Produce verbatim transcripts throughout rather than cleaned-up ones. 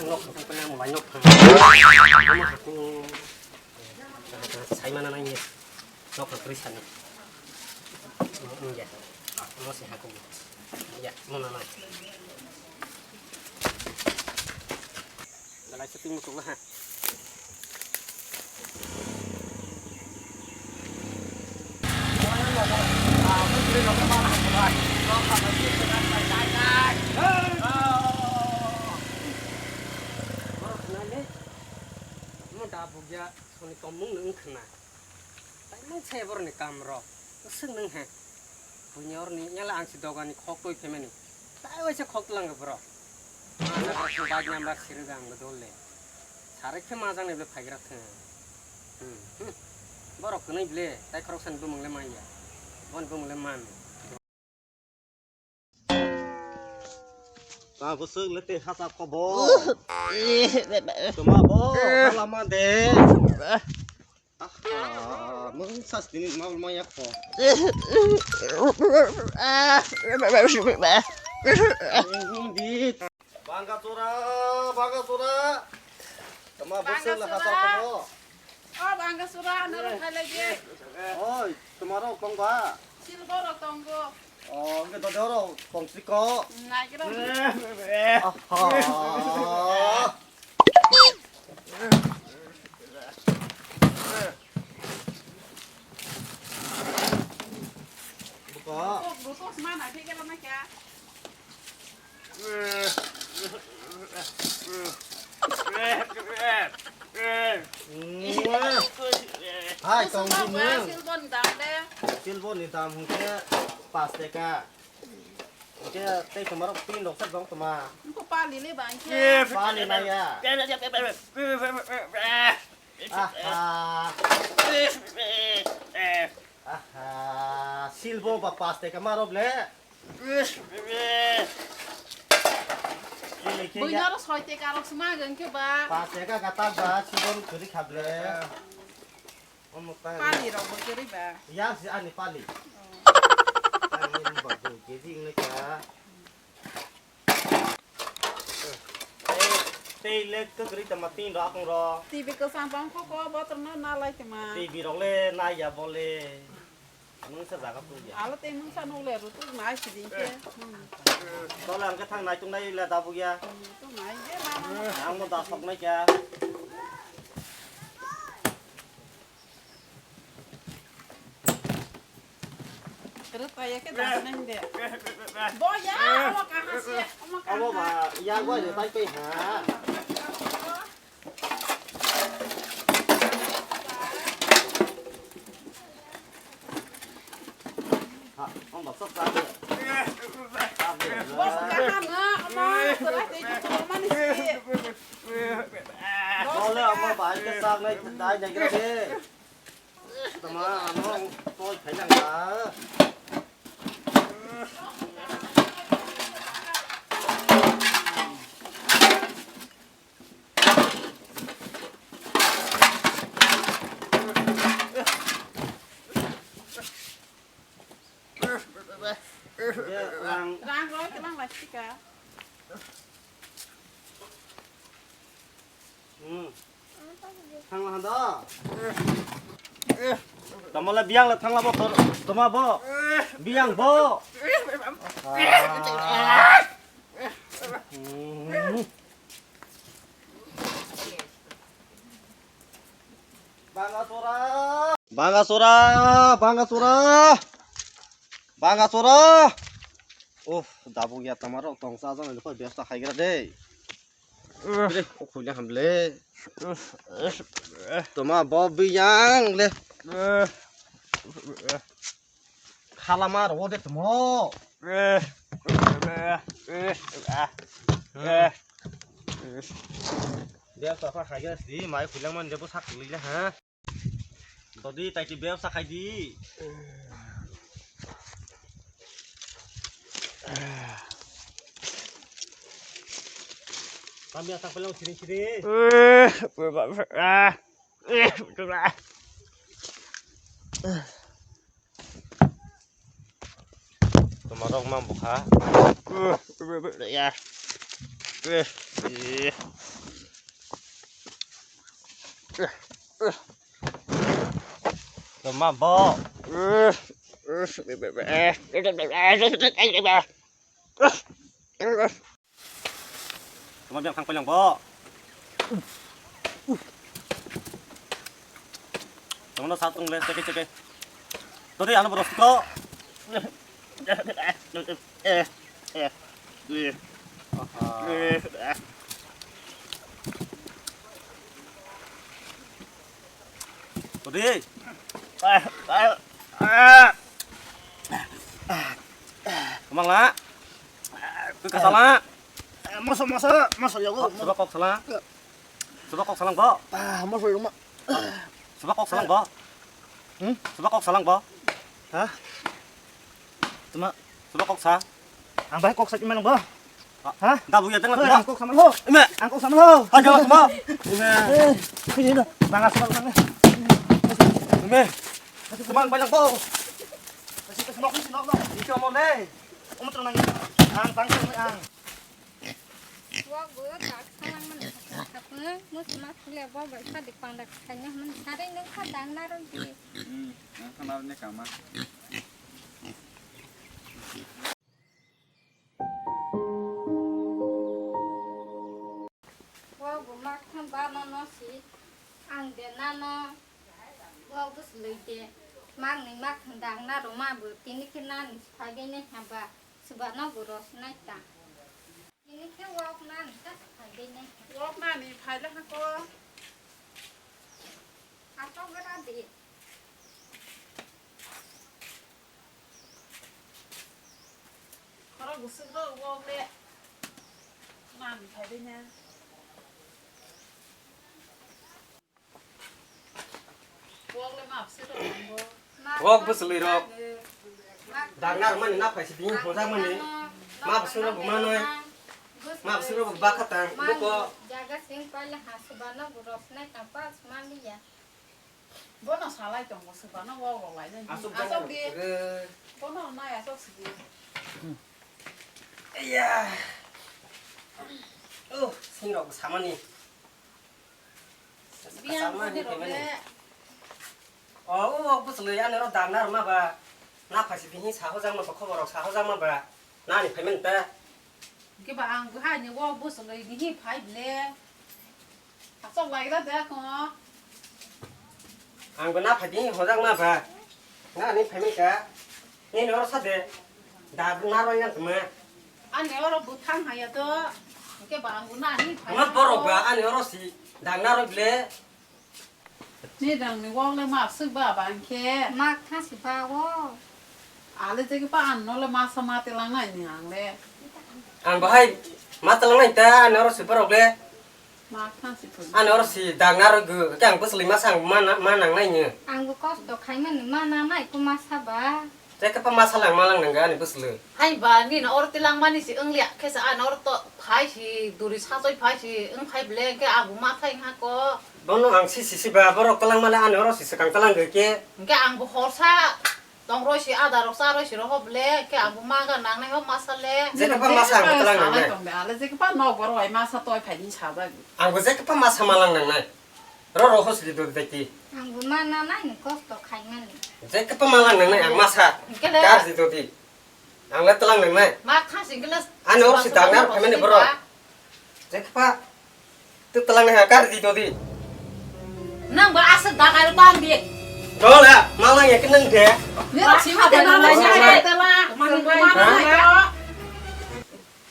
Nok thang thang khe nang lai nok thang. Omo haku, eh, sai mana nang ye. Nok thang kwrwi sani. Wngya. Omo se haku. Ya, mo na nang. Belai se twi muchung na ha. Mo da bugya soni tomung nung khna. Tai mang se borni kam ro. Sung nung he. Buini orni nyala ang si dogani khok twi phaimani. Tai waisa khok tlang bro. Mana bro bike number siri bang bo dole. Sare khe majang ne be phaigra thung. Hmm, hmm. Borok kwnwi ble, tai khorok san bumung le manya. Bon bumung le man. Ta bwswk le te hachak kho bo. Tuma bo, hala ma de. Aha, mung sas tini mal maya kho. Mung di. Banga chora, banga chora. Tama bosel la hata ko. O banga chora, naro khalai di. Oi, tama rok tong ba? Silbo rok tongo. O, nge do do rok tong siko. Nai kira. Aha. Buka. Rukuk, rukuk mana, thik kira na kya? Hai, tong di mung. Silbon dam de. Silbon ni dam hwnkhe pas teka. Hwnkhe tei tomarok tin rok sa dong toma. Nko pali le ba hwnkhe. Pali na ya. Aha. Aha. Silbon ba pas teka marok le. Buinaro soi teka rok suma hwnkhe ba. Pas teka gata ba silbon kwrwi kha ble. Omo ta. Pali rok bo kwrwi ba. Yang si ani pali. Oh. Ani ba dui kg wngkha. Tei le kwkrwi tama tin rok akung rok. T V kwchang tong kho ko botor no nalai tama. T V rok le nai ya bo le. Mungsa jaga tong ya. Alo tei mungsa nuk le rutuk nai si din khe. Hmm. Tole ang khe thang nai tung nai le dabuk ya. Hmm, tung nai je mama. Ang mo da sok nai kya. Kwrwt kaya khe dasinai de. Bo ya, omo kaha se, omo kaha. Abo ba, ya gwa de pai pai ha. Ha, omo sok sa de. Bo kaha na, omo, kwrwt de, omo ni si. Bo le omo ba, ke sak nai, dai nai kra de. Tama ano toi khailangla. Rang roi kelang lasika. Hmm. Thangla handa. Tamala biang la thangla bo tor, toma bo. Biang bo. Ah. Hmm. Banga sora. Banga sora, banga sora. Banga sora. Uff, dabuk ya tamarok tong sa jang ni koi besta khai gra de. Re, o khuina hamle. Toma bo biyang le. Khalama ro de tomo. Biyang to apa khai gra si, mai khulang man de bo sak lila ha. Dodi tai ki bebsa khai di. Kami asal pelang sini sini. Tomarok ma bukha. Ya. Tama bo. Tama biang thang palang bo. Tama no sat tung le, cheke, cheke. Todi ano boros ko. Todi. Kamang la. Tu kasala. Moso, moso, moso yogo. Suba kok salang. Suba kok salang bo. Ah, moso yogo. Suba kok salang bo. Hmm? Suba kok salang bo. Ha? Tama. Suba kok sa. Ang bai kok sa imang bo. Ha? Da bu ya tengah. Ang kok sama lo. Ime. Ang kok sama lo. Ha, jangan semua. Ime. Eh, kini dah. Banga sama lo. Ime. Semua banyak bo. Kasi kasi mau kasi mau. Ini cuma mau nih. Kamu tenang. Ang tangkap ang. Wago tak salang mani hapung hapung, mus mas le bo bai sadik panda kanya mani sari nung kha dang narong di. Hmm, nang kha narong ne kama. Wago mak tham ba no no si, ang de nano, wago sloi de, mak ni mak tham dang narong ma bo tini khe nani phai de ne haba, suba no bo ros nai ta. Ini khe wok nani ta phai de ne. Wok nani phai le hako. Ato gra de. Khoro gusuk ro wok le. Nani phai de ne. Wok bwswlwi rok. Dagna rwmani na phaisi bini hojak mani. Ma bwswk rok bo manwi. Ma bwswk rok bo bakha tang. Buko. Jaga sing paila ha subano bo rosnai tang pas manliya. Bono salai tongo subano wok rok lai nai. Aswk. Aswk di. Bono nai aswk sidi. Iya. Oh, sing rok samani. Biyang kani rok le. O, o, o, bwswlwi ani oro dagna rwma ba. Na phaisi bini sahojakma ba, khobor rok sahojakma ba. Nani phaimani ta. Hwnkhe ba ang bwhaini o bwswlwi bini phai bile. Asok lai da de ko. Ang bo na phai bini hojakma ba. Nani phaimani ta. Nini oro sa de. Dagna roi yang tuma. Ani oro bwthang haya to. Hwnkhe ba ang bo nani phai. Ma borok ba ani oro si dagna roi bile. Ni dang ni wok le ma swk ba ba hwnkhe. Ma khasi ba wo. Ale je pa an no le ma sa ma te lang nai ni ang le. Ang bahai ma te lang nai ta ani oro si borok le. Ma khasi phun. Ani oro si dagna roi gw, khe ang bwswlwi masa ang ma na-, ma nang nai nw. Ang bo kosto khaimani ma na nai ko masa ba. Jekhe pa masa lang ma lang nang ani bwswlwi. Hai ba, nini oro tilang mani si wng liya, khe sa ani oro to phai si, duri sachoi phai si, wng phai bele, khe ang bo ma thai ha ko. Bono ang si si si ba, borok tilang mani ani oro si swkang tilang gw khe. Hwnkhe ang bo horsa. Tong roi si ada rok cha roi si roho ble, khe ang bo ma ga nang nai ho masa le. Jekhe pa masa ang tlang nang nai. Tong be ale jekhe pa nok bor wai masa toi phai ni sa ba. Ang bo jekhe pa masa ma lang nang nai. Ro ro ho si do de ki. Ang bo ma na nai ni kosto khai mani. Jekhe pa ma lang nang nai ang masa. Hwnkhe le. Kar si do di. Ang le tlang nang nai. Ma kha si gele. Ani oro si dang na phai mani boro. Jekhe pa. Tu talang ha kar di to di. Nang ba aswk da kai tang di. Dol ha, malang ya kenang de. Ni ba sima de na lai sai tela. Manu manu.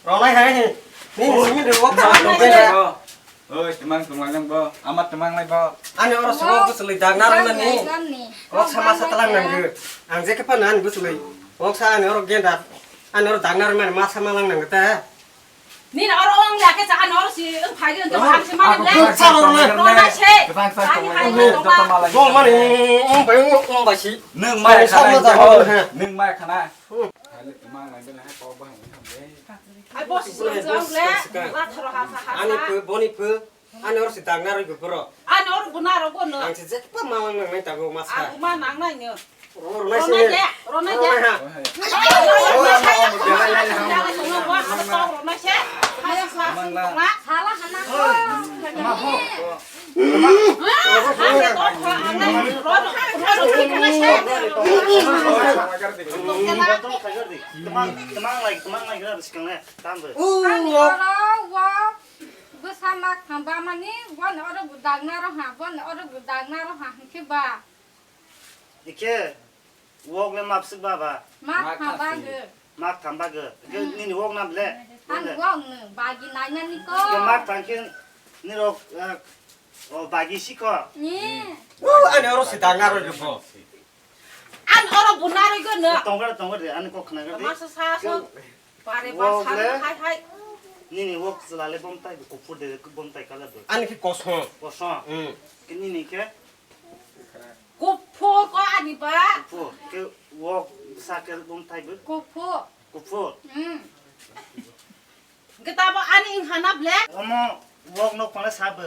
Ronai hai. Ni simi de wok ba to be. Oi, temang temang nang bo. Amat temang lai bo. Ani oro sima bwswlwi dagna rwna ni. Wok sama sa talang nang ge. Ang jekhe pa nan bwswlwi. Wok sa ani oro genda. Ani oro dagna rwna ma sama lang nang ge ta. Nini oro ong ya khe cha, ani oro si wng phai di, wng phai di, ang se mani le. Ronai se. Ani hai ni tong ba. Bo mani, wng bai, wng bai si. Nwng mai khana. Nwng mai khana. Hai le tuma ngai bela hai ko ba hai. Ai bo si wng le. La tharo ha sa ha. Ani phu, boni phu. Ani oro si dagna roi gubro. Ani oro guna ro gono. Ang se jekpa ma nang nai tago masa. Ang ma nang nai nyo. Ronai se. Ronai se. Ronai se. Ronai se. Sala hana. Tamang, tamang lai, tamang lai, kira bisi kang le, tam bo. Ani oro wo bwsa mak thang ba mani, boni oro bo dagna ro ha, boni oro bo dagna ro ha, hwnkhe ba. Ikhe, wok le mapswk ba ba? Mak thang ba gw. Mak thang ba gw. Ikhe nini wok na ble? Ani wok no, bagi nanya ni ko. Ikhe mak thang khe nirok, eh, o bagi si ko. Ni. O, ani oro si dagna ro gw bo. Ani oro bo narwi gw no. Tonggar, tonggar de, ani kok khna gar de. Masa sa so. Pare ba sa hai hai. Nini wok chwla le bom tai, kuphur de, bom tai kala do. Ani khe kosom. Kosom. Hmm. Ke nini khe? Kuphur ko ani ba. Kuphur. Ke wok sa ke bom tai bo? Kuphur. Kuphur. Hmm. Kita bo ani wng hana ble. Omo wok nok pala sa bo.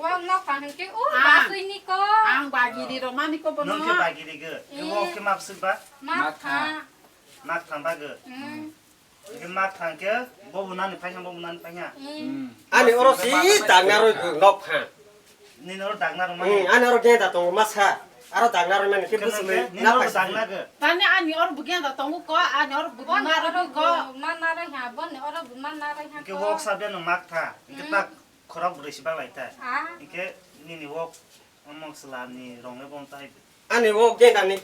Wok nok pala ke o basui ni ko. Ang bagiri ro mani ko bono. Nong ke bagiri ge. Wok ke mapswk ba? Mak tha. Mak tha ba ge. Hmm. Ke mak tha ke bo bo nani phai ha, bo bo nani phai ha. Hmm. Ani oro si dagna roi nok pha. Nini oro dagna rwmani. Hmm, ani oro geda tongo masa. Aro dagna rwmani khe bwswk nini oro dagna gw. Tani ani oro bo geda tongo ko, ani oro bo narwi ko. Ma narwi ha, boni oro bo ma narwi ha. Hwnkhe wok sa beno mak tha. Hwnkhe tak khorok bwrwi si bak lai tha. Ah. Hwnkhe nini wok mok swla ni rong le bon tai. Ani wok geda ni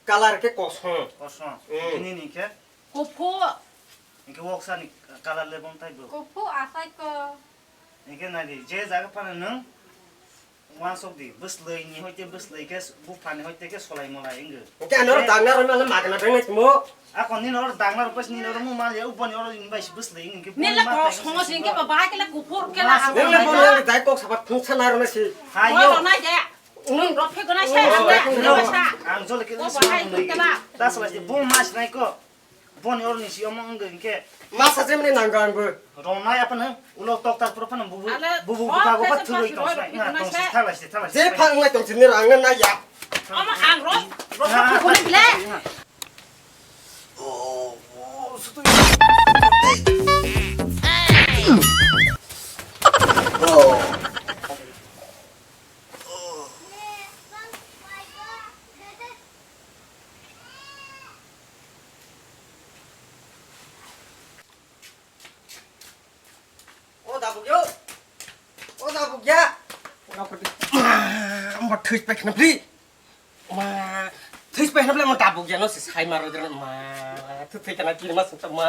colour khe kosom. Kosom. Hmm. Nini khe? Kuphur. Hwnkhe wok sa ni colour le bon tai bo. Kuphur asai ko. Hwnkhe nai di, je jaga phano nwng uansuk di, bwslwi ni hoite bwslwi khe, bupha ni hoite khe solai molai wngwi. Hwnkhe ano oro dagna rwmani magna beng nai timo. Ako nini oro dagna rwpes nini oro mung manya, uboni oro ni bai se bwslwi wngwi khe. Nini le kok songo sing khe ba bahai khe le kuphur khe la. Nini le bo nini dai kok sabat phungsa nai rwna si. Hayo. Bo rwna ya. Nwng rok phe gwnai se, ang le ang le sa. Ang jole khe. Bo bahai khe la. Ta salai se bo mas nai ko. Boni oro ni si omo wngwi hwnkhe. Masa jemni nanggo angbo. Romnai aphano ulo toktar puro phano bubu, bubu buka go pha thurui tong sai. Na tong si thalai si thalai si. Je pha wnglai tong si niro ang na ya. Omo ang ro, ro pha khoni ble. O dabugyo. O dabugya. Ma, ma thwis pai khna bri. Ma, thwis pai khna bri ma dabugya no se sai maro dre ma. Thu thai kana kiri ma sung ma.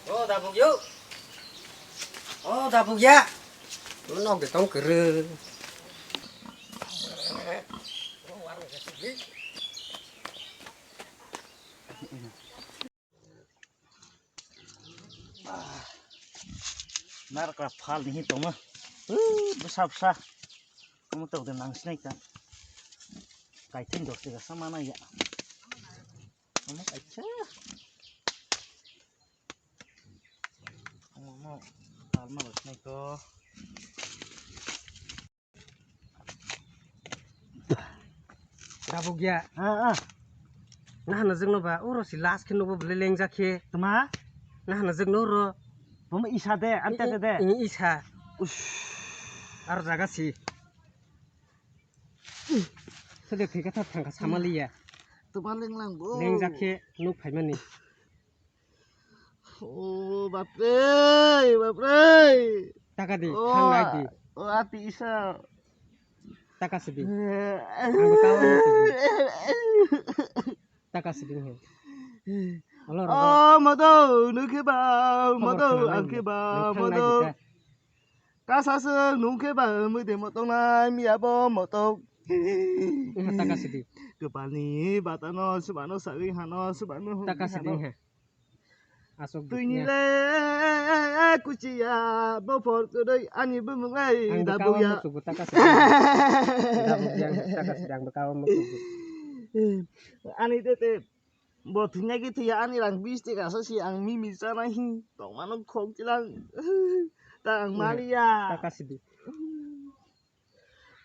O dabugyo. O dabugya. Nok de tong kere. Narwkra phal ni tongma. Bwsa bwsa. Omo tok de nang sinai ta. Kaithing dos de sa mana ya. Omo kaitha. Omo no talma dos sinai to. Dabugya. Ah, ah. Nahana jwkno ba, oro si last khe nubo bwle lengjak khe. Tma? Nahana jwkno oro. Bomo isa de, ante de de. I, i, isa. Ush. Aro jaga si. Sede thwikha thar thangkha samaliya. Tma lenglang bo. Lengjak khe nuk phaimani. O bapre, bapre. Taka di, o, thang nai di. O ati isa. Taka sidi. Ang bo kawa mo tubu. Taka sidi he. Olo ro. O modo, nukhe ba, modo, angkhe ba, modo. Kasa se nukhe ba, mui de motok nai, miya bo motok. Taka sidi. Kepalni batano, subano sawi hano, subano. Taka sidi he. Aswk twini le kuchiya bophor kwrwi ani bumung ai. Ang da bwkha buya. Muchungo taka se. Da bwkha taka se, ang bwkha muchungo. Ani tete bo thwinai khe thwiya, ani rang bis taka sa si ang mimi chanai hi tongmano khok chilang. Ta ang maliya. Taka sidi.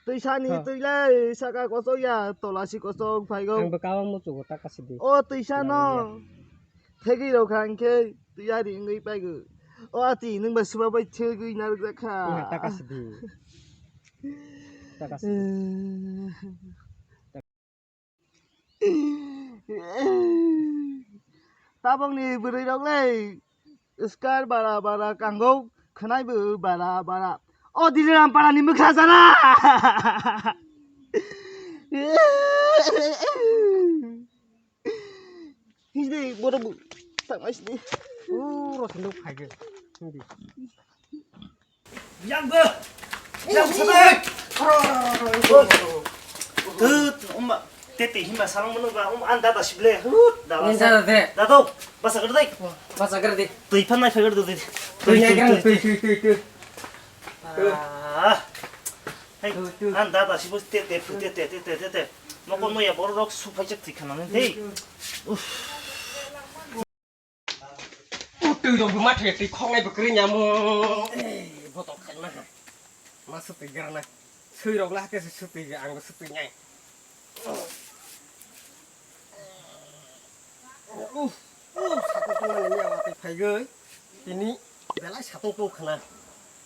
Twisani twi lai saka kosok ya, tolasi kosok phaigo. Ang bo kabang muchugo, taka sidi. O twisa no. Thegwi rok kha hwnkhe twi ari wngwi paigo. O ati, nwng ba swba bai thegwi narwk jak kha. Taka sidi. Taka sidi. Tabokni bwrwi rok le skar bara bara kango, khwnai bo bara bara. O Diliram para ni mwkha jana. Hijde bodo bu. Tangmai sini. Uro sini phaigo. Yang bo. Yang bo sabai. Tut, umma, tete himba salang mano ba, um, an dada sible. Hut, dada. Ni dada de. Dado, basa gede. Basa gede. Tui phan nai phagar dede. Tui nai gran, tui, tui, tui, tui. Ah. Hey, tui, tui. An dada sibo tete, tete, tete, tete, tete. Moko no ya borok su phai chak tui khana ni. Hey. Uff. O twi rok bo ma thai twi khok nai bo kwrwi nya mo. Ei, botol khai ma. Ma swtwi gra na. Swi rok la ke swtwi ga ang swtwi nai. Uf, uf, satung tong mani miya watwi phai gwi. Tini belai satung tong khana.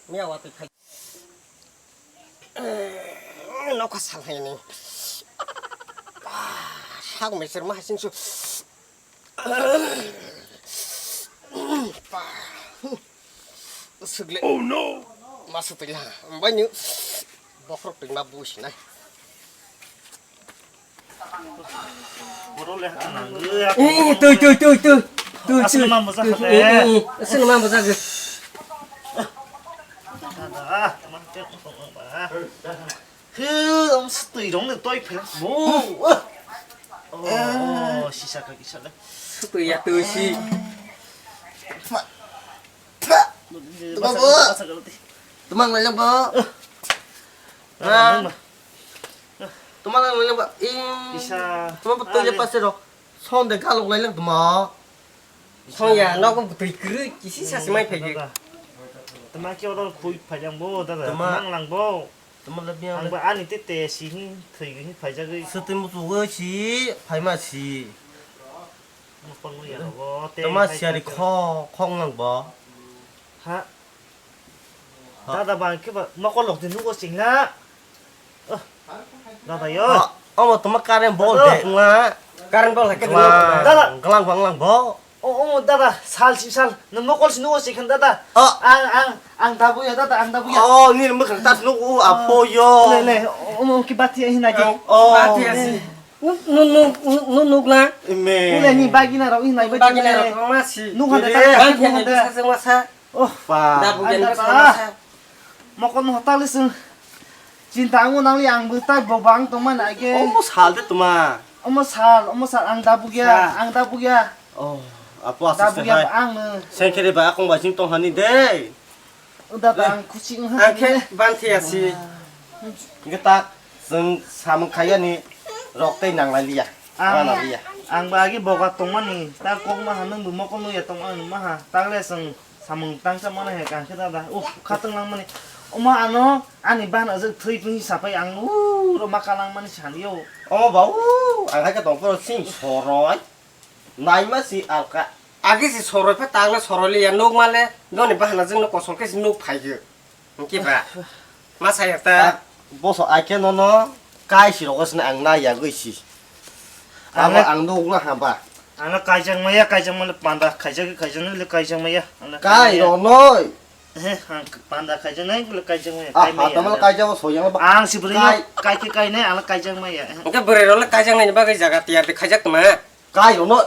Miya watwi phai. Nokha sal hai ni. Sak meser ma hasing su. Sugle. Oh no. Masu tila. Banyu. Bokrok tengma busi nai. Boro le nang. Eh, tui, tui, tui, tui. Tui, asli tui, mambo tui, sakhat, tui, eh. Eh, eh, asli mambo sakhat. Ada, teman, teman, teman, teman. Hwm, swtwi rong no toi phela. Bo. Oh, sisa ka kisa le. Swtwi ya twi si. Tuma bo. Tuma ngai lang bo. Ah. Tuma ngai lang bo. Ing. Isa. Tuma bo twi le pase ro. Sonde galok lai lang tuma. Song ya, nok twi kwrwi kisi sasi mai phai. Tuma ki order khui phai lang bo, dada. Tuma. Tuma lang bo. Tuma le biang. Ang ba ani te te si hin thwi hin phai jagwi. Swtwi muchugwi si phai ma si. Mukon mu ya bo, te. Tuma hai siari te. Kho, khong lang bo. Ha. Ha. Dada ba ke ba nokol lok de nugo singla. Oh. Dada yo. Ha, omo tuma current bol de nga. Current bol hai ke. Dada. Glang bang lang bo. Oh, oh, dada, sal si sal. Nang nokol si nugo sikhan dada. Oh. Ang, ang, ang dabu ya dada, ang dabu ya. Oh, ni mukhan tas nugo apo yo. Le, le, omo ki bati ya hinai ke. Oh. Bati ya si. Nu, nu, nu, nu, nu, nuk na. Ime. Ule ni bagina rok hinai bagina rok ma si. Nuk hande ta. Bagina rok sa sa. Oh, pa. Da bugyan da sa sa. Mokon hotel sing. Cinta ang nang li ang butai bobang tong man age. Omo sal de tuma. Omo sal, omo sal ang da bugya, ang da bugya. Oh, apo asuk da bugya hai. Ang. Sengkere ba akong ba sing tong hani de. Uda ta ang kuching ha. Ang khe ban thi asi. Geta seng samung khaya ni rok tei nang lai liya. Ang, ang ba agi boga tongmani, ta kokma ha nwng bo mokol nuya tongmani maha, ta le chwng samung tangsa mano he kang khe dada, uf, khatwng langmani. Omo ano ani ban ajak thwi phi sapai ang uro maka langmani sani yo. Omo ba u, ang hai khe tong phoro sing soroi. Naima si alka. Agi si soroi phe ta le soroi liya, nuk ma le, noni bahana jwng no kosong khe si nuk phai gyo. Hwnkhe ba, ma saya ta? Boso ai khe nono kai si rogo sini ang na yagwi si. Abo ang nukna hamba. Ang kaijak maya, kaijak male panda, kaijak, kaijak nile kaijak maya. Kai ronoi. He, ang panda kaijak nai, bole kaijak maya. Ah, kai maya. Tamo kaijak o soyang ba. Ang si bwrwi kai khe kai nai, ang kaijak maya. Hwnkhe bwrwi role kaijak nai bagwi jaga tiyar de kaijak tma. Kai rono.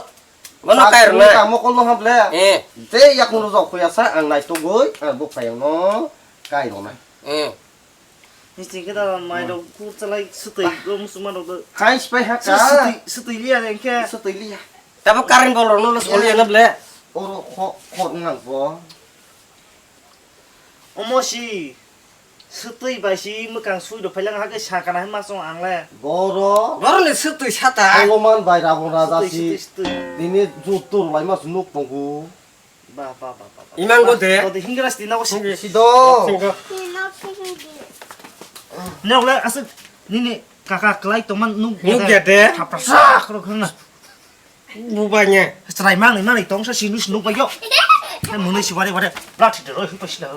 Bono kai rona. Tamo kolno hamble. Eh. Te yakung rojak khoya sa ang naitugwi ang buk phayang no kai rona. Eh. Nisi kita mai rok kur chalai sutui go musuma rok do. Kai spai ha ka. Sutui, sutui liya engke. Sutui liya. Tabo current bol rok no soli na ble. Oro kho, kho nang bo. Omo si swtwi bai si mwkang sui rw phailang hakhe sakana hai ma chong ang le. Boro. Boro ni swtwi sata. Bhagwan bai Ravon Raja si. Swtwi, swtwi. Dini juttur lai ma nuk tongo. Ba, ba, ba, ba, ba. Imang bo de. Bo de hingra sti na ko si. Sido. Singo. Nokle aswk nini kaka kwlai tongma nuk Nuk ya de. Thapra sak rok khangna. Bubanya. Chwrai manwi manwi tong sa sinu sinu payo. Mwnwi si wari wari. Bla thide roi hui pasila.